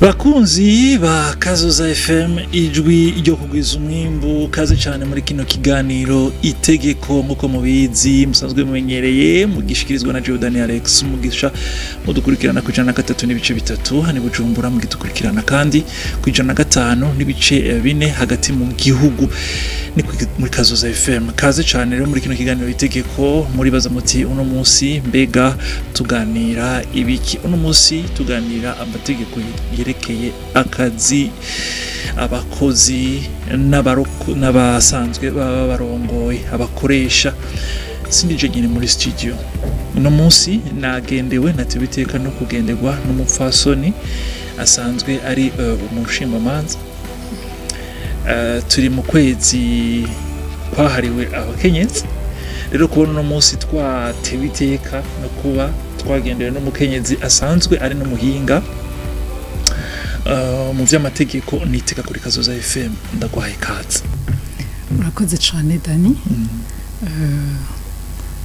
Bakunzi ba Kazoza FM, ijwi ryo kugwiza umwimbu, kaze cyane muri kino kiganiro Itegeko. Nk'uko mubizi, musanzwe mumenyereye, mugishikirizwa na Jordan Alex Mugisha. Mudukurikirana ku 103.3 hano i Bujumbura, mugidukurikirana kandi ku 105.4 hagati mu gihugu, ni muri Kazoza FM. Kaze cyane rero muri kino kiganiro Itegeko. Muribaza muti: "Uno munsi mbega tuganira ibiki?" Uno munsi tuganira amategeko yerekeye akazi, abakozi n'abasanzwe baba barongoye, abakoresha. Sindije nyine muri studio uno munsi, nagendewe, natewe iteka no kugenderwa n'umupfasoni asanzwe ari umushingamanza. Turi mu kwezi kwahariwe abakenyezi. Rero kubona uno munsi twatewe iteka no kuba twagendewe n'umukenyezi asanzwe ari n'umuhinga mu vy'amategeko, niteka kuri Kazoza FM. Ndaguhaye ikaze. Urakoze cyane, Dani.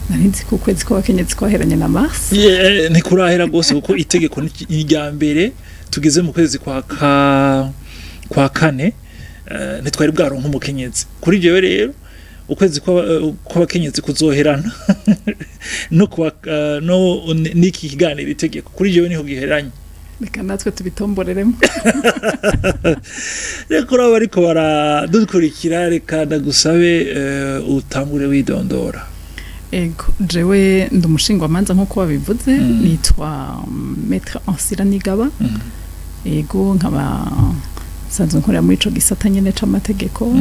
Nari nzi ko ukwezi kw'abakenyezi kwaheranye na mars. Yeah, ntikurahera rwose, kuko itegeko ni irya mbere tugeze mu kwezi kwa kane, ntitwari bwaronka umukenyezi. Kuri jewe rero ukwezi kw'abakenyezi kuzoherana no kuwa, no n'iki kiganiro Itegeko. Kuri jewe niho giheranye. Reka natwe tubitomboreremo. Reka uraba ariko baradukurikira, reka ndagusabe utangure widondora. Ego, jewe ndi umushingwamanza nk'uko wabivuze. Nitwa Maître Ansira Nigaba. Ego, nkaba nsanzwe nkorera muri ico gisata nyene c'amategeko,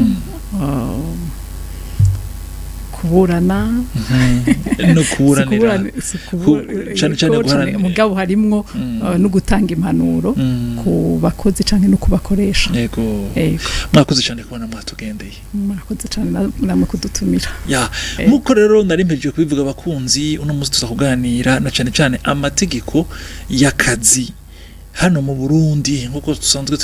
kuburana. No kuburanira. Si Cane cane yego, mugabo harimwo no gutanga impanuro ku bakozi canke no kubakoresha. Yego. Ego. Mwakoze cyane kubona mwatugendeye. Murakoze cane namwe kudutumira. Ya, nkuko rero nari mpejeje kubivuga, abakunzi, uno munsi tuza kuganira na cane cane amategeko y'akazi hano mu Burundi. Nkuko dusanzwe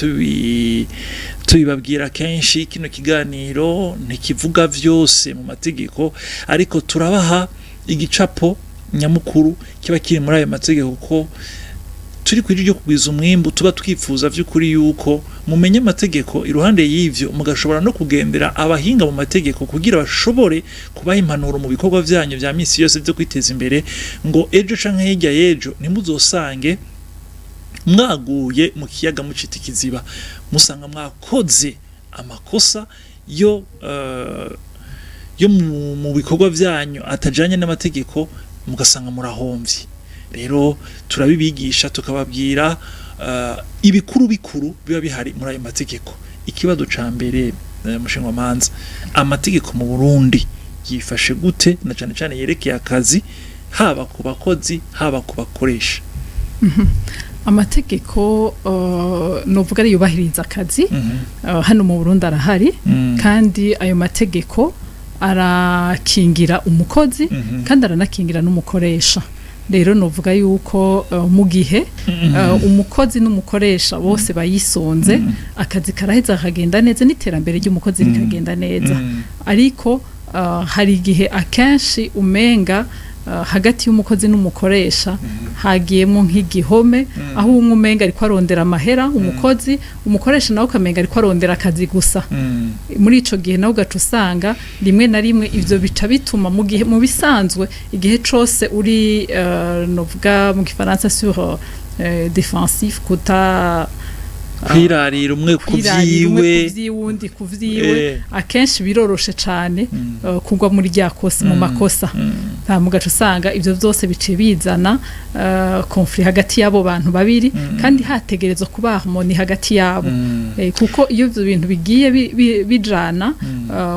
tubibabwira kenshi, kino kiganiro ntikivuga vyose mu mategeko, ariko turabaha igicapo nyamukuru kiba kiri muri ayo mategeko, kuko turi ku ryo kugwiza umwimbu. Tuba twifuza vy'ukuri yuko mumenye amategeko, iruhande y'ivyo mugashobora no kugendera abahinga mu mategeko kugira bashobore kubaha impanuro mu bikorwa vyanyu vya misi yose vyo kwiteza imbere, ngo ejo canke hirya y'ejo ntimuzosange mwaguye mu kiyaga mucita ikiziba, musanga mwakoze amakosa yo mu bikorwa vyanyu atajanye n'amategeko, mugasanga murahomvye. Rero turabibigisha, tukababwira ibikuru bikuru biba bihari muri ayo mategeko. Ikibazo ca mbere, mushingwamanza, amategeko mu Burundi yifashe gute, na cane cane yerekeye akazi, haba ku bakozi, haba ku bakoresha? Amategeko novuga ari yubahiriza akazi hano mu Burundi arahari, kandi ayo mategeko arakingira umukozi, kandi aranakingira n'umukoresha. Rero novuga yuko mu gihe umukozi n'umukoresha bose bayisunze, akazi karaheza kakagenda neza, n'iterambere ry'umukozi rikagenda neza. Ariko hari igihe akenshi umenga hagati y'umukozi n'umukoresha hagiyemo nk'igihome, aho umwe umenga ariko arondera amahera, umukozi, umukoresha nawe ukamenga ariko arondera akazi gusa. Muri ico gihe nawe ugaca usanga rimwe na rimwe ivyo bica bituma mu gihe mu bisanzwe igihe cose uri novuga mu gifaransa sur défensif, kuta kwirarira umwe ku kwirarira umwe vyiwe, ku vy'iwundi, ku vyiwe, akenshi biroroshe cane kugwa muri rya kosa, mu makosa. Nta mugaca usanga ivyo vyose bice bizana conflit hagati y'abo bantu babiri, kandi hategerezwa kuba harmonie hagati yabo. Kuko iyo ivyo bintu bigiye bijana,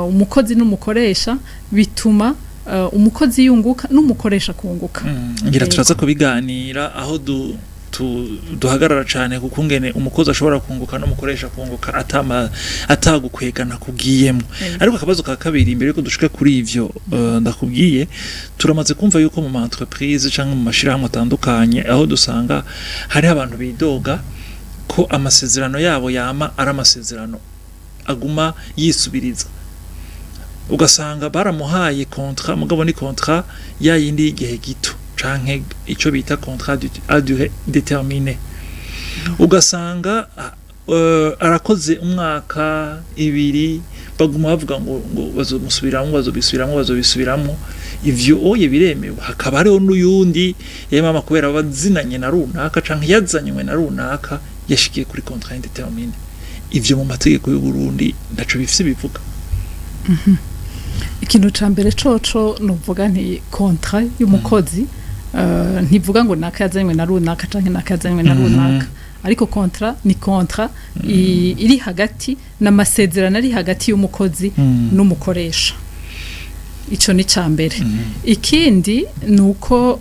umukozi n'umukoresha, bituma umukozi yunguka n'umukoresha kunguka. Ngira Yego. turaza kubiganira aho duhagarara cane ku kungene umukozi ashobora kunguka n'umukoresha kunguka atagukwegana kugiyemo. Ariko akabazo ka kabiri, imbere yuko dushika kuri ivyo, ndakubwiye, turamaze kumva yuko mu ma entreprise canke mu mashirahamwe atandukanye, aho dusanga hariho abantu bidoga ko amasezerano yabo yama ari amasezerano aguma yisubiriza, ugasanga baramuhaye contrat, mugabo ni contrat ya yindi y'igihe gito canke ico bita contrat à durée déterminée. Ugasanga arakoze umwaka, 2, baguma bavuga ngo bazomusubiramwo, bazobisubiramwo, bazobisubiramwo. Ivyo oye biremewe? Hakaba hariho n'uyundi ye mama, kubera bazinanye na runaka canke yazanywe na runaka, yashikiye kuri contrat indéterminé. Ivyo mu mategeko y'u Burundi ntaco bifise bivuga? Ikintu ca mbere coco nuvuga nti contrat y'umukozi ntivuga ngo naka yazanywe na runaka canke naka yazanywe na runaka, ariko contrat ni contrat iri hagati n'amasezerano ari hagati y'umukozi n'umukoresha. Ico ni ca mbere. Ikindi ni uko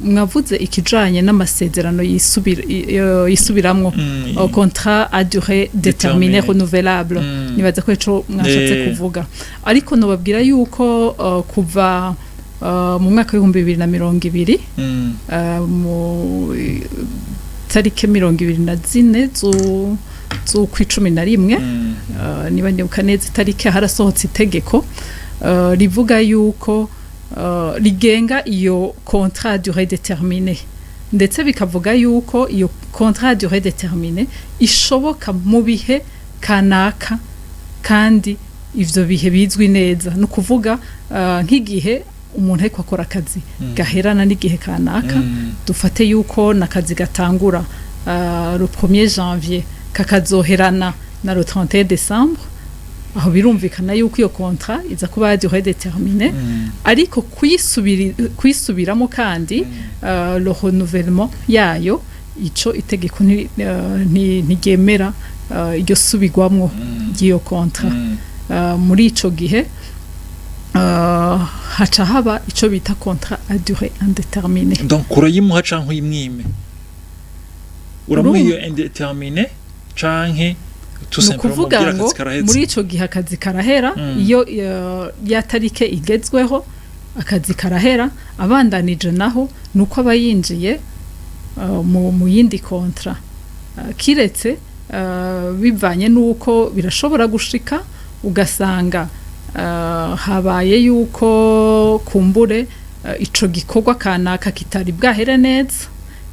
mwavuze ikijanye n'amasezerano yisubiramwo, contrat à durée déterminée déterminée. renouvelable. Nibaza ko ico mwashatse kuvuga, ariko nobabwira yuko kuva mu mwaka w'2020, mu tariki 24 z'ukwa 11, niba ndibuka neza itariki, harasohotse itegeko rivuga yuko rigenga iyo contrat à durée déterminée, ndetse bikavuga yuko iyo contrat à durée déterminée ishoboka mu bihe kanaka kandi ivyo bihe bizwi neza. Ni ukuvuga nk'igihe umuntu ariko akora akazi gaherana n'igihe kanaka. Dufate yuko n'akazi gatangura le 1er janvier, kakazoherana na le 31 décembre. Aho birumvikana yuko iyo contrat iza kuba ya durée déterminée. Ariko kuyisubiramo kandi, le renouvellement yayo, ico itegeko ntiryemera iryo subigwamwo ry'iyo contrat. Muri ico gihe haca haba ico bita contrat à durée indéterminée. Donc urayimuha canke uyimwime? Uramuha iyo indéterminé canke tout Ni simplement ukuvuga umubwira ngo akazi karaheze? Muri ico gihe akazi karahera. Iyo ya tarike igezweho, akazi karahera. Abandanije naho nuko aba yinjiye mu yindi contrat. Kiretse bivanye n'uko birashobora gushika ugasanga habaye yuko kumbure ico gikorwa kanaka kitari bwahere neza.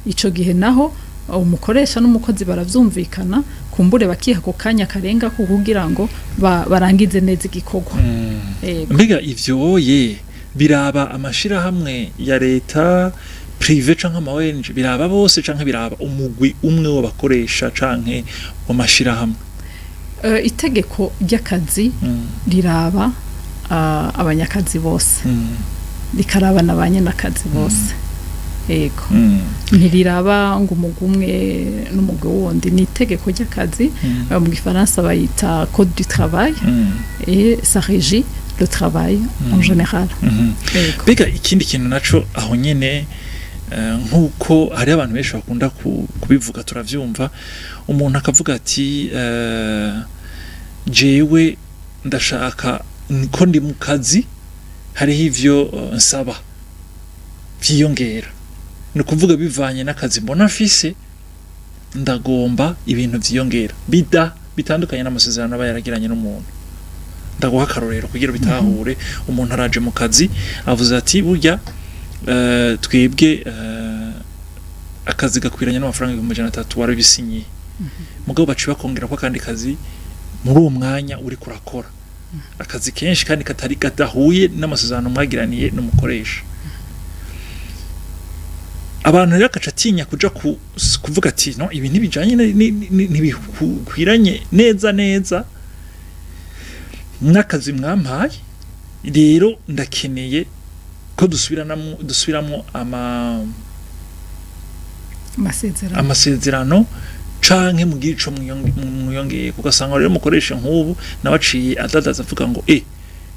Ico gihe naho umukoresha n'umukozi baravyumvikana, kumbure bakiha ako kanya karenga ko kugira ngo barangize neza igikorwa. Yego. Mbega ivyo oye biraba amashirahamwe ya leta, privé canke ama ONG? Biraba bose canke biraba umugwi umwe w'abakoresha canke w'amashirahamwe? Itegeko ry'akazi riraba abanyakazi bose, rikaraba na ba nyenakazi bose, yego. Ntiriraba ngo umugwi umwe n'umugwi wundi. Ni itegeko ry'akazi. Mu gifaransa bayita code du travail et ça régit le travail en général. Yego. Mbega ikindi kintu naco aho nyene, nk'uko hariho abantu benshi bakunda kubivuga, turavyumva, umuntu akavuga ati jewe ndashaka ko ndi mu kazi, hariho ivyo nsaba vyiyongera. Ni ukuvuga bivanye n'akazi mbona mfise, ndagomba ibintu vyiyongera bitandukanye n'amasezerano aba yaragiranye n'umuntu. Ndaguha akarorero kugira bitahure. Umuntu araje mu kazi, avuze ati burya twebwe akazi gakwiranye n'amafaranga 300,000, warabisinyiye, mugabo baciye bakongera ko akandi kazi muri uwo mwanya uri kurakora akazi kenshi kandi katari kadahuye n'amasezerano mwagiraniye n'umukoresha. Abantu rero akaca atinya kuja kuvuga ati no, ibi ntibijanye ntibikwiranye neza neza n'akazi mwampaye, rero ndakeneye ko dusubiramwo amasezerano. Amasezerano canke mugire ico mwiyongeye. Ugasanga rero mukoresha nk'ubu nawe aciye adadaza avuga ngo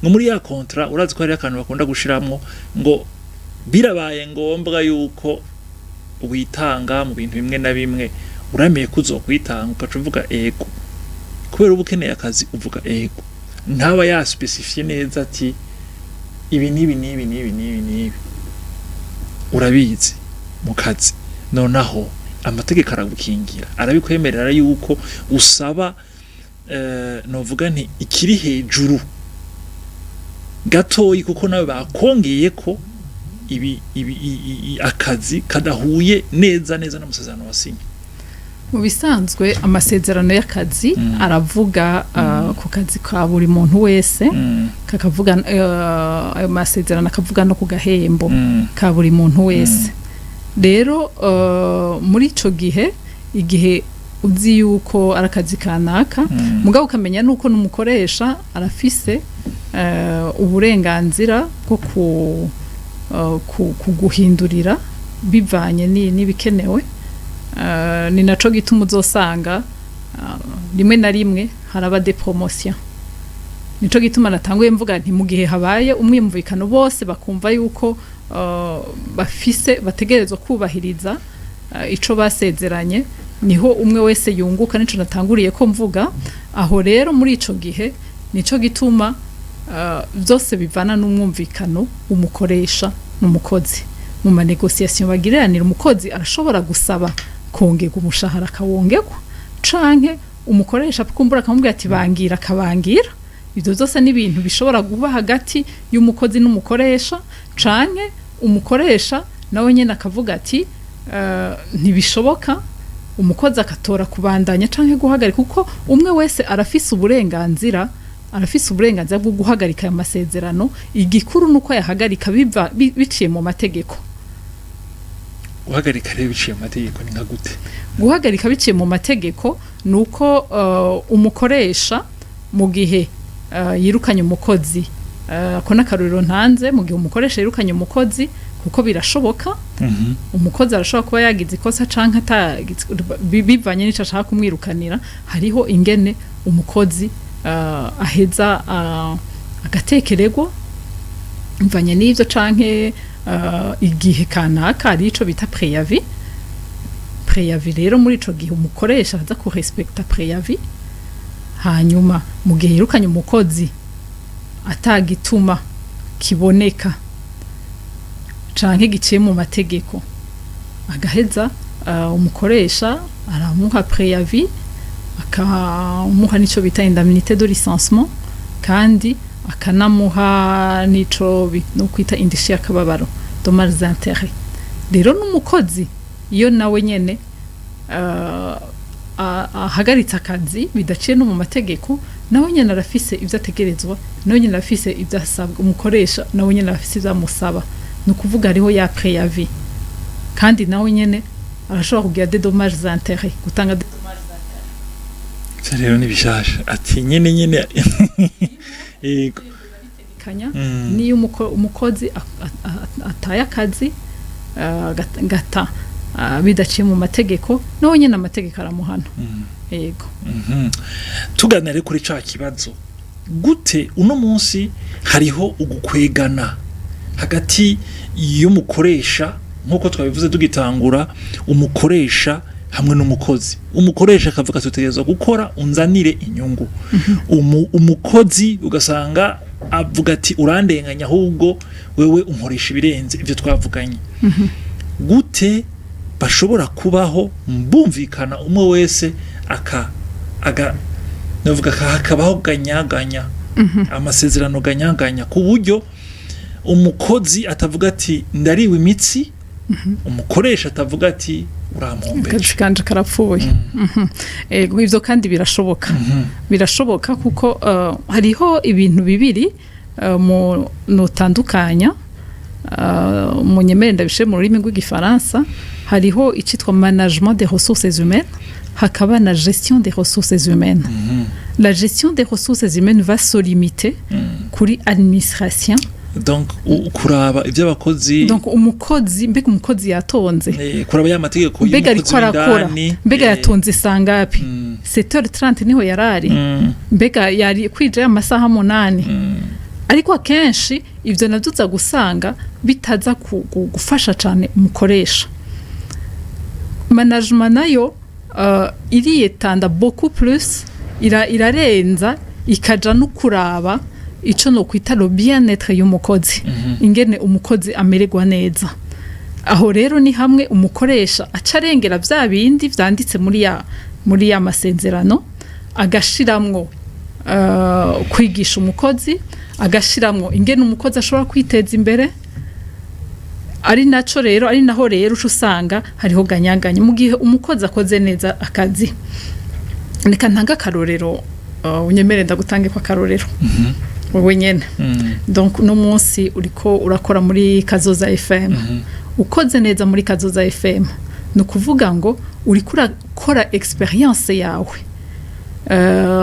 ngo muri ya contrat urazi ko hariho akantu bakunda gushiramwo ngo birabaye ngombwa yuko witanga mu bintu bimwe na bimwe, urameye ko uzokwitanga, ugaca uvuga ego kubera uba ukeneye akazi, uvuga ego. Ntaba yaspécifié neza ati ibi n'ibi n'ibi n'ibi n'ibi n'ibi, urabizi mu kazi. Nonaho amategeko aragukingira, arabikwemerera yuko usaba novuga nti ikiri hejuru gatoyi, kuko nawe bakongeye ko ibi akazi kadahuye neza neza n'amasezerano wasinye. Mu bisanzwe amasezerano y'akazi aravuga ku kazi ka buri muntu wese, kakavuga ayo masezerano akavuga no ku gahembo ka buri muntu wese. Rero muri ico gihe, igihe uzi yuko ari akazi kanaka, mugabo ukamenya nuko n'umukoresha arafise uburenganzira bwo kuguhindurira bivanye n'ibikenewe. Ni naco gituma uzosanga rimwe na rimwe haraba des promotions. Nico gituma natanguye mvuga nti mu gihe habaye umwumvikano, bose bakumva yuko bafise bategerezwa kubahiriza ico basezeranye, niho umwe wese yunguka. Nico natanguriye ko mvuga aho. Rero muri ico gihe nico gituma byose bivana n'umwumvikano umukoresha n'umukozi mu ma négociations bagiriranira. Umukozi arashobora gusaba kongerwa umushahara, akawongerwa, canke umukoresha kumbura akamubwira ati bangira, akabangira. Ibyo byose ni ibintu bishobora kuba hagati y'umukozi n'umukoresha, canke umukoresha nawe nyene akavuga ati ntibishoboka, umukozi akatora kubandanya canke guhagarika, kuko umwe wese arafise uburenganzira bwo guhagarika ayo masezerano. Igikuru nuko yahagarika biva biciye mu mategeko. Guhagarika rero biciye mu mategeko ni nka gute? Guhagarika biciye mu mategeko ni uko umukoresha mu gihe yirukanye umukozi, ako n'akarorero ntanze, mu gihe umukoresha yirukanye umukozi, kuko birashoboka, umukozi arashobora kuba yagize ikosa canke atagize, bivanye n'ico ashaka kumwirukanira. Hariho ingene umukozi aheza agatekererwa bivanye n'ivyo, canke igihe kanaka hari ico bita préavis. Préavis rero, muri ico gihe umukoresha aza kurespecta préavis. Hanyuma mu gihe yirukanye umukozi atagituma kiboneka canke giciye mu mategeko, agaheza umukoresha aramuha préavis, akamuha n'ico bita indemnité de licenciement, kandi akanamuha n'ico no kwita indishi y'akababaro, dommages intérêts. Rero n'umukozi iyo nawe nyene ahagaritse akazi bidaciye no mu mategeko, nawe nyene arafise ivyo ategerezwa, nawe nyene arafise ivyo asabwa. Umukoresha nawe nyene arafise ivyo amusaba, ni ukuvuga hariho ya préavis, kandi nawe nyene arashobora kugira des dommages intérêts, gutanga des dommages intérêts. Ivyo rero ni bishasha, ati nyene nyene, yego. Kanya niyo umukozi ataye akazi, gata bidaciye mu mategeko, nawe nyene amategeko aramuhana. Yego. Tuganira rero kuri ca kibazo, gute uno munsi hariho ugukwegana hagati y'umukoresha, nk'uko twabivuze tugitangura, umukoresha hamwe n'umukozi? Umukoresha akavuga ati utegerezwa gukora unzanire inyungu. Umukozi ugasanga avuga ati urandenganya, ahubwo wewe unkoresha ibirenze ibyo twavuganye. Gute bashobora kubaho bumvikana, umwe wese aka aga navuga hakabaho ganyaganya, amasezerano ganyaganya, ku buryo umukozi atavuga ati ndariwe imitsi, umukoresha atavuga ati urampombeje? Akazi kanje karapfuye. Ego, ivyo kandi birashoboka. Birashoboka kuko hariho ibintu bibiri mu notandukanya. Munyemere ndabishire mu rurimi rw'igifaransa. Hariho icitwa management des ressources humaines, hakaba na gestion des ressources humaines. La gestion des ressources humaines va se limiter kuri administration. Donc kuraba iby'abakozi. Donc umukozi, mbega umukozi yatonze? Kuraba ya mategeko Mbega y'umukozi ariko arakora? w'indani. Mbega yatonze sangapi? 7h30 niho yarari? Mbega yari kwija amasaha 8? Ariko akenshi ivyo navyo uza gusanga bitaza gufasha cane umukoresha. Management nayo iriyetanda beaucoup plus, irarenza ikaja no kuraba ico no kwita le bien-être y'umukozi, ingene umukozi amererwa neza. Aho rero ni hamwe umukoresha aca arengera vya bindi vyanditse muri ya masezerano, agashiramwo kwigisha umukozi, agashiramwo ingene umukozi ashobora kwiteza imbere. Ari naco rero, ari naho rero uca usanga hariho gagnant-gagnant mu gihe umukozi akoze neza akazi. Reka ntange akarorero, unyemere ndagutange ko akarorero wewe nyene. Donc uno munsi uriko urakora muri Kazoza FM. Ukoze neza muri Kazoza FM, ni ukuvuga ngo uriko urakora expérience yawe.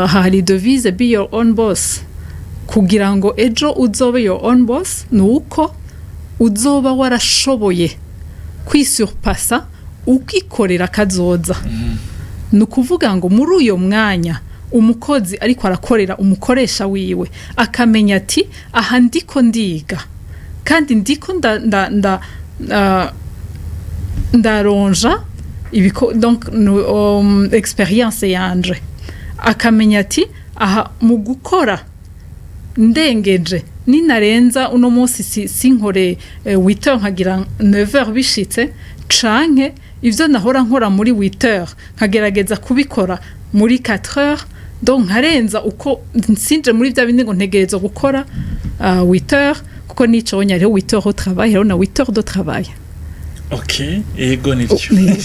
Hari devise "Be your own boss". Kugira ngo ejo uzobe your own boss, ni uko uzoba warashoboye kwisurpassa, ukikorera kazoza. Ni ukuvuga ngo muri uyo mwanya umukozi ariko arakorera umukoresha wiwe, akamenya ati: "Aha ndiko ndiga kandi ndiko ndaronja ibiko." Donc expérience yanje, akamenya ati: "Aha mu gukora ndengeje, ninarenza uno munsi sinkore 8h, nkagira 9h bishitse, canke ivyo nahora nkora muri 8h nkagerageza kubikora muri 4h, donc nkarenza uko nsinje muri bya bindi ngo ntegerezwa gukora 8h." Kuko nico hariho 8h au travail, hariho na 8h de travail. Okay, yego, nivyo.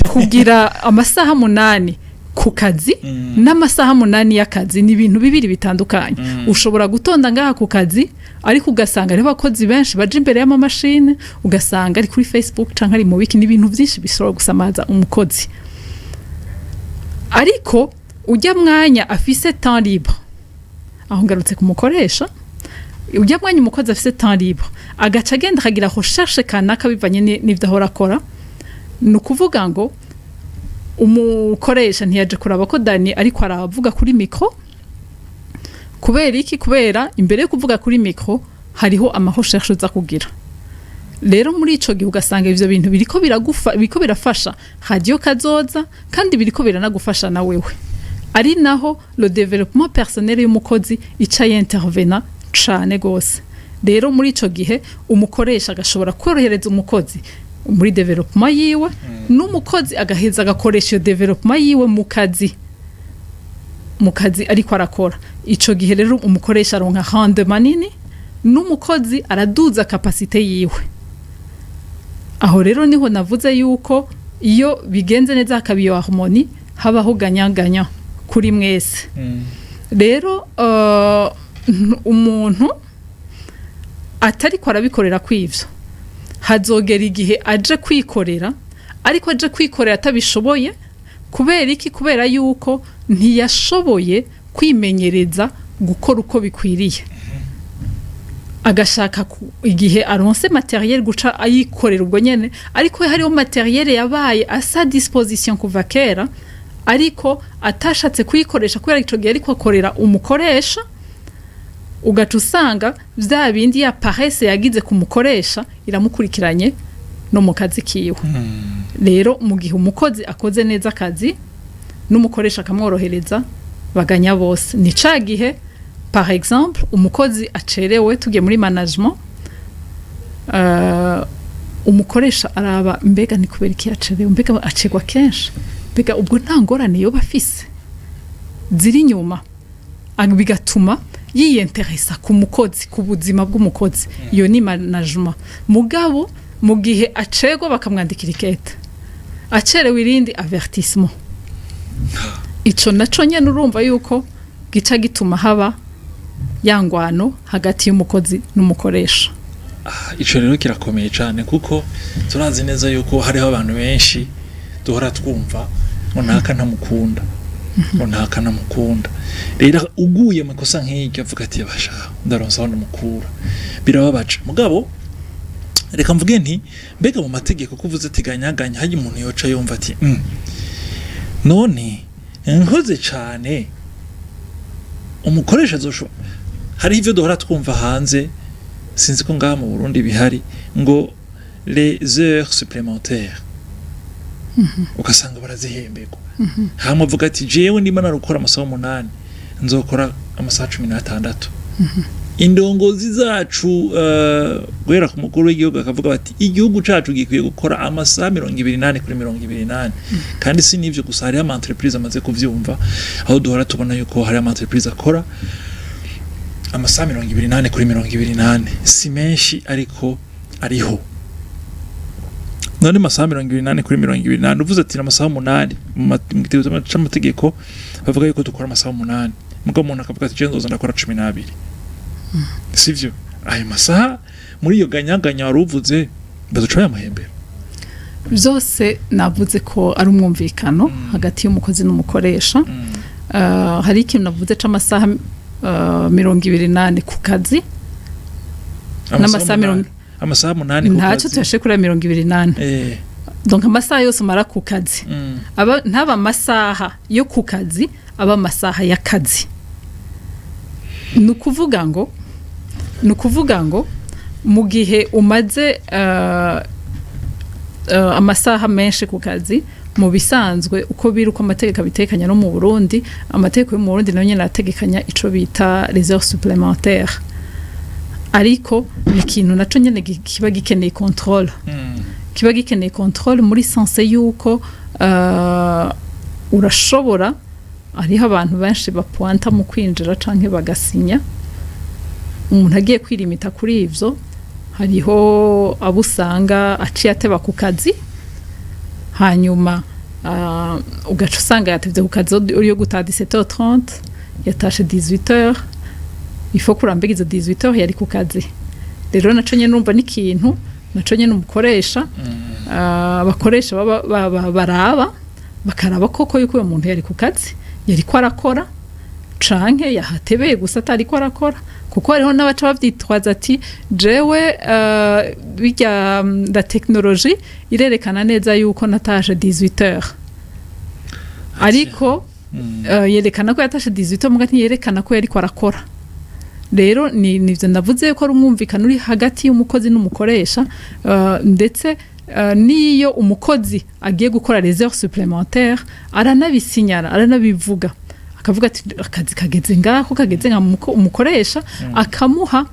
Kugira amasaha 8 ku kazi n'amasaha 8 y'akazi ni ibintu bibiri bitandukanye. Ushobora gutonda ngaha ku kazi, ariko ugasanga hariho abakozi benshi baje imbere y'amamashini, ugasanga ari kuri Facebook canke ari mu biki. Ni ibintu byinshi bishobora gusamaza umukozi. Ariko ujya mwanya afise temps libre, aho ngarutse kumukoresha, ujya mwanya umukozi afise temps libre, agaca agenda akagira recherche kanaka bivanye n'ivyo ahora akora. Ni ukuvuga ngo umukoresha ntiyaje kuraba ko Dani ariko aravuga kuri micro. Kubera iki? Kubera imbere yo kuvuga kuri micro hariho ama recherche uza kugira. Rero muri ico gihe ugasanga ivyo bintu biriko biragufa, biriko birafasha Radio Kazoza, kandi biriko biranagufasha na wewe. Ari naho le développement personnel y'umukozi ica yintervena cane gose. Rero muri ico gihe umukoresha agashobora korohereza umukozi muri développement yiwe, n'umukozi agaheza agakoresha iyo développement yiwe mu kazi ariko arakora. Ico gihe rero umukoresha aronka rendement nini, n'umukozi araduza capacité yiwe. Aho rero niho navuze yuko iyo bigenze neza, hakaba iyo harmonie, habaho gagnant-gagnant kuri mwese. Rero umuntu atariko arabikorera kw'ivyo, hazogera igihe aje kwikorera, ariko aje kwikorera atabishoboye. Kubera iki? Kubera yuko ntiyashoboye kwimenyereza gukora uko bikwiriye, agashaka igihe aronse matériel guca ayikorera ubwo nyene. Ariko hariho matériel yabaye à sa disposition kuva kera, ariko atashatse kuyikoresha kubera ico gihe ariko akorera umukoresha. Ugaca usanga vya bindi ya paresse yagize ku mukoresha iramukurikiranye no mu kazi kiwe. Rero mu gihe umukozi akoze neza akazi n'umukoresha akamworohereza, baganya bose. Ni ca gihe, par exemple, umukozi acerewe, tugiye muri management, umukoresha araba: mbega ni kubera iki yacerewe? Mbega acerwa kenshi? Mbega ubwo nta ngorane yoba afise ziri inyuma? Bigatuma yiyenteresa ku mukozi, ku buzima bw'umukozi. Iyo ni management. Mugabo mu gihe acerwa bakamwandikira ikete, acerewe irindi avertissement, ico naco nyene urumva yuko gica gituma haba ya ngwano hagati y'umukozi n'umukoresha. Ico rero kirakomeye cyane, kuko turazi neza yuko hariho abantu benshi duhora twumva ngo ntaka ntamukunda, ngo ntaka ntamukunda. Rero uguye mu ikosa nk'iryo, avuga ati: "Basha, ndaronsa aho ndamukura." Birababaje. Mugabo reka mvuge nti: mbega mu mategeko, ko uvuze ati gagnant-gagnant, hajya umuntu yoca yumva ati: None nkoze cane, umukoresha azoshobora?" Hariho ivyo duhora twumva hanze, sinzi ko ngaha mu Burundi bihari, ngo les heures supplémentaires, ugasanga barazihemberwa. Hama uvuga ati: "Jewe ndimo narukora amasaha 8, nzokora amasaha 16." Indongozi zacu, guhera ku mukuru w'igihugu, akavuga bati: "Igihugu cacu gikwiye gukora amasaha 24 kuri 24." Kandi si n'ivyo gusa, hariho ama entreprise amaze kuvyumva, aho duhora tubona yuko hariho ama entreprise akora amasaha 24 kuri 24. Si menshi, ariko ariho. None amasaha 24/24, uvuze ati amasaha 8, mu gitabo c'amategeko bavuga yuko dukora amasaha 8, mugabo umuntu akavuga ati: "Je nzoza ndakora 12," sivyo? Ayo masaha muri iyo ganyaganya wari uvuze bazoca bayamuhembera? Byose navuze ko ari umwumvikano hagati y'umukozi n'umukoresha. Hari ikintu navuze c'amasaha 24 ku kazi n'amasaha mirongo Amasaha 8 ku ntacyo kazi. Tuyashe kuri ayo 24. Donc amasaha yose umara ku kazi, aba ntaba amasaha yo ku kazi, aba amasaha y'akazi. Ni ukuvuga ngo mu gihe umaze amasaha menshi ku kazi, mu bisanzwe uko biri, uko amategeko abitekanya no mu Burundi, amategeko yo mu Burundi nayo nyene arategekanya ico bita les heures supplémentaires, ariko ni ikintu naco nyene kiba gikeneye contrôle. Kiba gikeneye contrôle muri sens yuko urashobora, hariho abantu benshi bapointa mu kwinjira canke bagasinya. Umuntu agiye kwirimita kuri ivyo, hariho abo usanga aciye ateba ku kazi, hanyuma ugaca usanga yatevye ku kazi uri yo gutaha 17h30, yatashe 18h. Il faut kurambega izo 18h yari ku kazi. Rero naco nyene urumva n'ikintu naco nyene umukoresha, abakoresha baba baraba, bakaraba koko yuko uyo muntu yari ku kazi, yariko arakora, canke yahatebeye gusa atariko arakora, kuko hariho n'abaca bavyitwaza ati: "Jewe birya la technologie irerekana neza yuko natashe 18h," ariko yerekana ko yatashe 18h, muga ntiyerekana ko yariko arakora. Rero ni nivyo navuze ko ari umwumvikano uri hagati y'umukozi n'umukoresha, ndetse niyo umukozi agiye gukora les heures supplémentaires aranabisinyara, aranabivuga, akavuga ati: "Akazi kageze ngaho, kageze nka umukoresha akamuha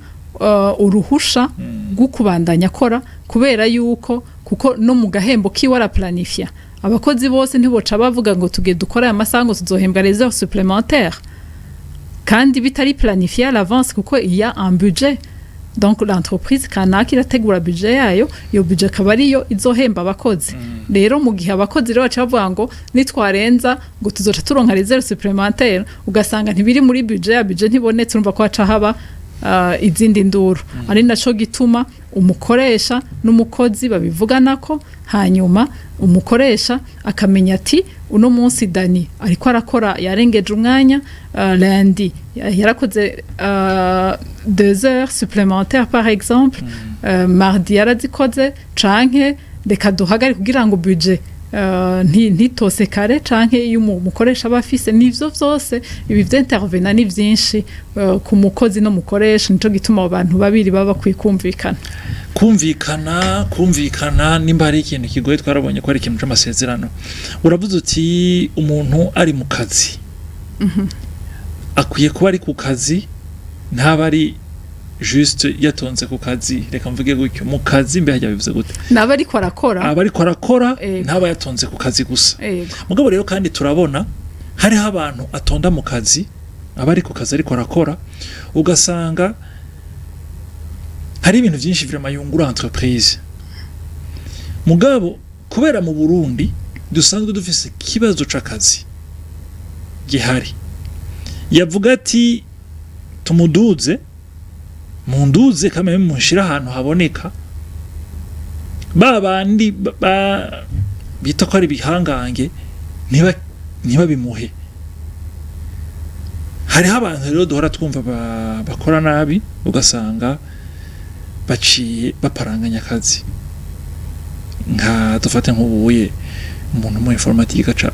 uruhusha rwo kubandanya akora, kubera yuko kuko no mu gahembo kiwe araplanifia. Abakozi bose ntiboca bavuga ngo tugiye dukora aya masaha ngo tuzohembwa les heures supplémentaires kandi bitari planifié à l'avance, kuko il y a un budget. Donc l'entreprise kanaka irategura budget yayo, iyo budget akaba ariyo izohemba abakozi. Rero mu gihe abakozi rero baca bavuga ngo nitwarenza ngo tuzoca turonka les heures supplémentaires, ugasanga ntibiri muri budget ya budget, ntibonetse, urumva ko haca haba izindi nduru. Ari naco gituma umukoresha n'umukozi babivuganako, hanyuma umukoresha akamenya ati: "Uno munsi Dani ariko arakora, yarengeje umwanya, lundi yarakoze 2 heures supplémentaires par exemple, mardi yarazikoze, canke reka duhagare kugira ngo budget ntitose kare," canke iyo umukoresha aba afise nivyo vyose. Ibi vyintervena ni vyinshi ku mukozi no mukoresha. Nico gituma abo bantu babiri baba bakwiye kumvikana. Kumvikana, nimba hari ikintu kigoye, twarabonye ko ari ikintu c'amasezerano. Uravuze uti umuntu ari mu kazi akwiye kuba ari ku kazi, ntaba ari juste yatonze ku kazi. Reka mvuge gutyo: mu kazi mbe hajya bivuze gute? Naba ariko arakora. Aba ariko arakora, Ego. ntaba yatonze ku kazi gusa. Ego. Mugabo rero kandi turabona hariho abantu atonda mu kazi, aba ari ku kazi ariko arakora, ugasanga hari ibintu byinshi vraiment yungura entreprise. Mugabo kubera mu Burundi dusanzwe dufise ikibazo c'akazi gihari, yavuga ati: "Tumuduze, munduze kamwe, munshira ahantu haboneka." Ba bandi bita ko ari ibihangange ntibabimuhe. Hariho abantu rero duhora twumva bakora nabi, ugasanga baciye baparanganya akazi. Nka dufate nk'ubuye umuntu mu informatique aca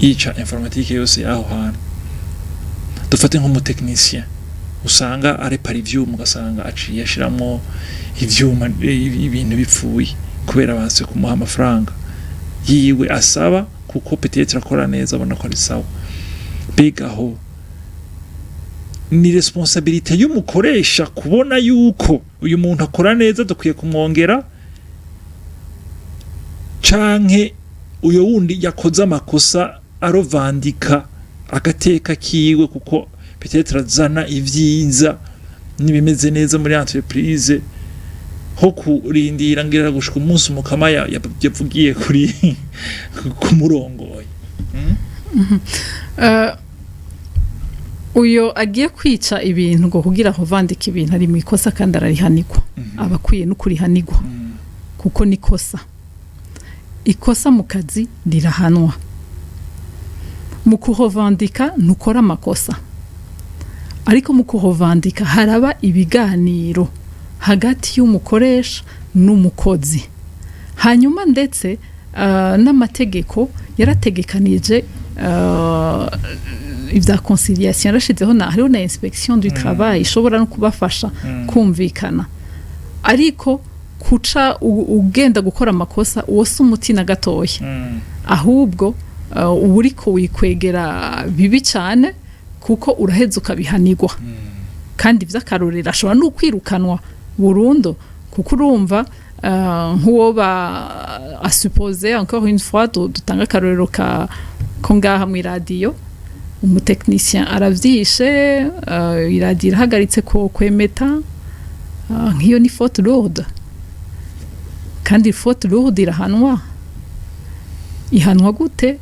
yica informatique yose y'aho hantu, dufate nk'umutechnicien usanga arepara ivyuma, ugasanga aciye ashiramwo ivyuma, ibintu bipfuye kubera banse kumuha amafaranga yiwe asaba, kuko peut-être akora neza, abona ko ari sawa. Mbega aho ni responsabilité y'umukoresha kubona yuko uyu muntu akora neza, dukwiye kumwongera, canke uyo wundi yakoze amakosa arovandika agateka kiwe, kuko peut-être azana ivyiza n'ibimeze neza muri entreprise? Ho kurindira ngira gushika umunsi umukama yavugiye kuri kumurongoye. Uyo agiye kwica ibintu ngo kugira vandika ibintu ari mu ikosa kandi ararihanirwa, aba akwiye no kurihanirwa, kuko ni kosa. Ikosa mu kazi rirahanwa. Mu kuhovandika ntukora amakosa, ariko mu kuhovandika haraba ibiganiro hagati y'umukoresha n'umukozi. Hanyuma ndetse n'amategeko yarategekanije ibya conciliation, yarashizeho na hariho na inspection du travail ishobora no kubafasha kumvikana. Ariko kuca ugenda gukora amakosa, uwo si umuti na gatoya. Ahubwo uba uriko wikwegera bibi cyane, kuko uraheza ukabihanirwa. Kandi vy'akarorero ashobora no kwirukanwa burundu, kuko urumva nk'uwo ba à supposer, encore une fois dutanga akarorero ka ko ngaha mu iradiyo, umutekinisien aravyishe, iradiyo irahagaritse ko kwemeta, nk'iyo ni faute lourde. Kandi faute lourde irahanwa. Ihanwa gute?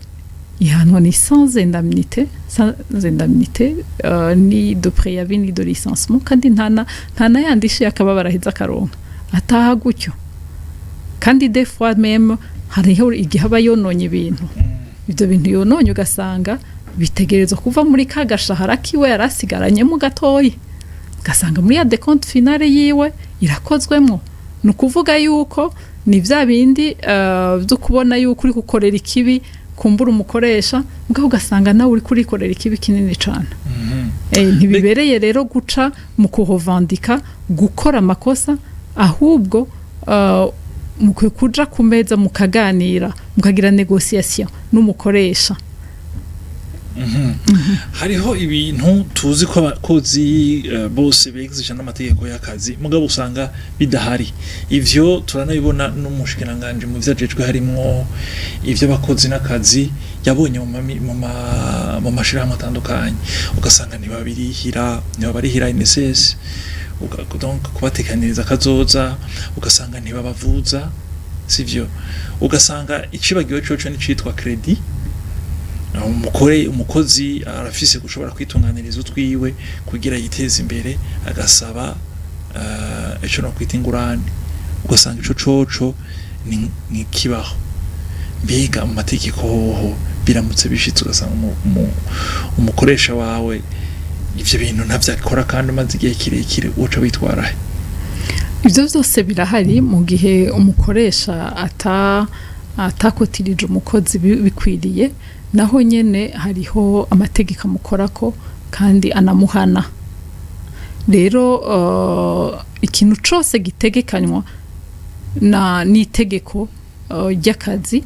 Ihanwa ni sans indemnité, sans indemnité ni de préavis ni de licenciement. Kandi nta na yandi shi akababara aheza akaronka, ataha gutyo. Kandi des fois même hariho igihe aba yononye ibintu. Ibyo bintu yononye ugasanga bitegerezwa kuva muri ka gashahara kiwe yari asigaranyemo gatoyi, ugasanga muri ya décompte finale yiwe irakozwemo. Ni ukuvuga yuko ni bya bindi byo kubona yuko uri gukorera ikibi kumbura umukoresha, mugabo ugasanga nawe uri kurikorera ikibi kinini cyane. Ntibibereye rero guca mu kuhovandika, gukora amakosa. Ahubwo mukwiye kuja ku meza mukaganira, mukagira négociation n'umukoresha. Hariho ibintu tuzi ko abakozi bose begizije n'amategeko y'akazi, mugabo usanga bidahari. Ivyo turanabibona n'umushikiranganji mu vyajejwe harimwo ivy'abakozi n'akazi yabonye mu mashirahamwe atandukanye, ugasanga ntibabirihira, ntibabarihira INSS, donc kubatekaniriza kazoza, ugasanga ntibabavuza, sivyo? Ugasanga icibagiwe coco n'icitwa crédit. Umukozi arafise gushobora kwitunganiriza utwiwe kugira yiteze imbere, agasaba ico no kwita ingurane, ugasanga ico coco ni kibaho. Mbega mu mategeko hoho, biramutse bishitse ugasanga umukoresha wawe ivyo bintu ntavyo akora kandi umaze igihe kirekire, uca witwara he? Ibyo byose birahari. Mu gihe umukoresha atakotirije umukozi bikwiriye, naho nyene hariho amategeko amukorako kandi anamuhana. Rero ikintu cose gitegekanywa na n'itegeko ry'akazi,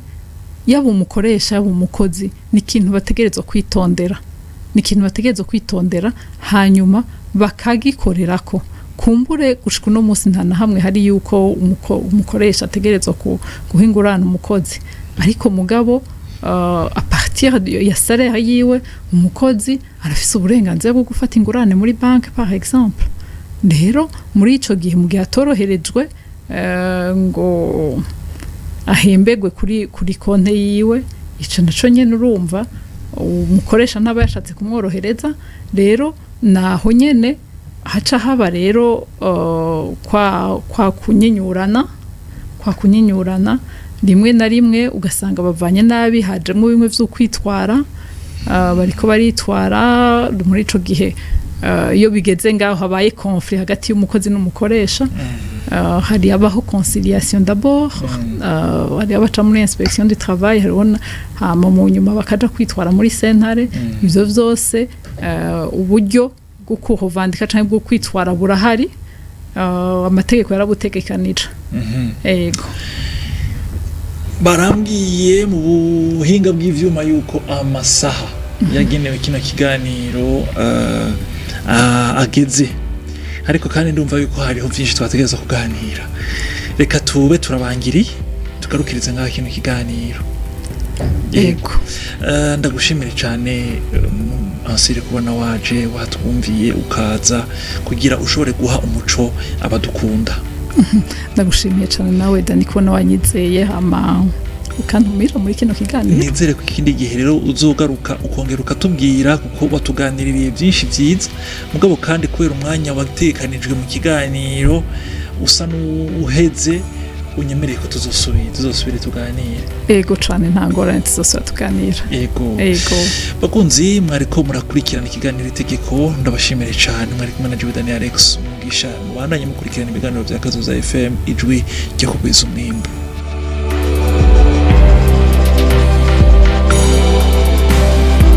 yaba umukoresha yaba umukozi, ni ikintu bategerezwa kwitondera, ni ikintu bategerezwa kwitondera hanyuma bakagikorerako. Kumbure gushika uno munsi nta na hamwe hari yuko umukoresha ategerezwa guha ingurane umukozi, ariko mugabo à partir ya salaire yiwe, umukozi arafise uburenganzira bwo gufata ingurane muri banque par exemple. Rero muri ico gihe, mu gihe atoroherejwe ngo ahembegwe kuri konte yiwe, ico naco nyene urumva umukoresha ntaba yashatse kumworohereza. Rero naho nyene haca haba rero kwa kunyinyurana. Rimwe na rimwe ugasanga bavanye nabi, hajemo bimwe vyo kwitwara, bariko baritwara. Muri ico gihe iyo bigeze ngaho habaye conflit hagati y'umukozi n'umukoresha, hari abaho conciliation d'abord, hari abaca muri inspection du travail, hariho hama mu nyuma bakaja kwitwara muri sentare. Ivyo vyose uburyo bwo kuhovandika canke bwo kwitwara burahari, amategeko yarabutegekanije. Ego. Barambwiye mu buhinga bw'ivyuma yuko amasaha yagenewe kino kiganiro ageze, ariko kandi ndumva yuko hariho vyinshi twategereza kuganira. Reka tube turabangiriye, tugarukirize ngaha kino kiganiro. Ego. Ndagushimire cyane Ansire kubona waje watwumviye, ukaza kugira ushobore guha umuco abadukunda. Ndagushimiye cyane nawe Dani kubona wanyizeye hama ukantumira muri kino kiganiro. Nizere ko ikindi gihe rero uzogaruka ukongera ukatubwira, kuko watuganiririye byinshi byiza. Mugabo kandi kubera umwanya watekanijwe mu kiganiro usa n'uheze, unyemereye ko tuzosubire tuganire. Ego cane, nta ngorane, tuzosubira tuganira. Ego. Ego. Bakunzi mwariko murakurikirana ikiganiro Itegeko, ndabashimire cyane. Mwari kumwe na Jewe Daniel Alex Umugisha. Mubandanye mukurikirana ibiganiro bya Kazoza FM, ijwi ryo kugwiza umwimbu.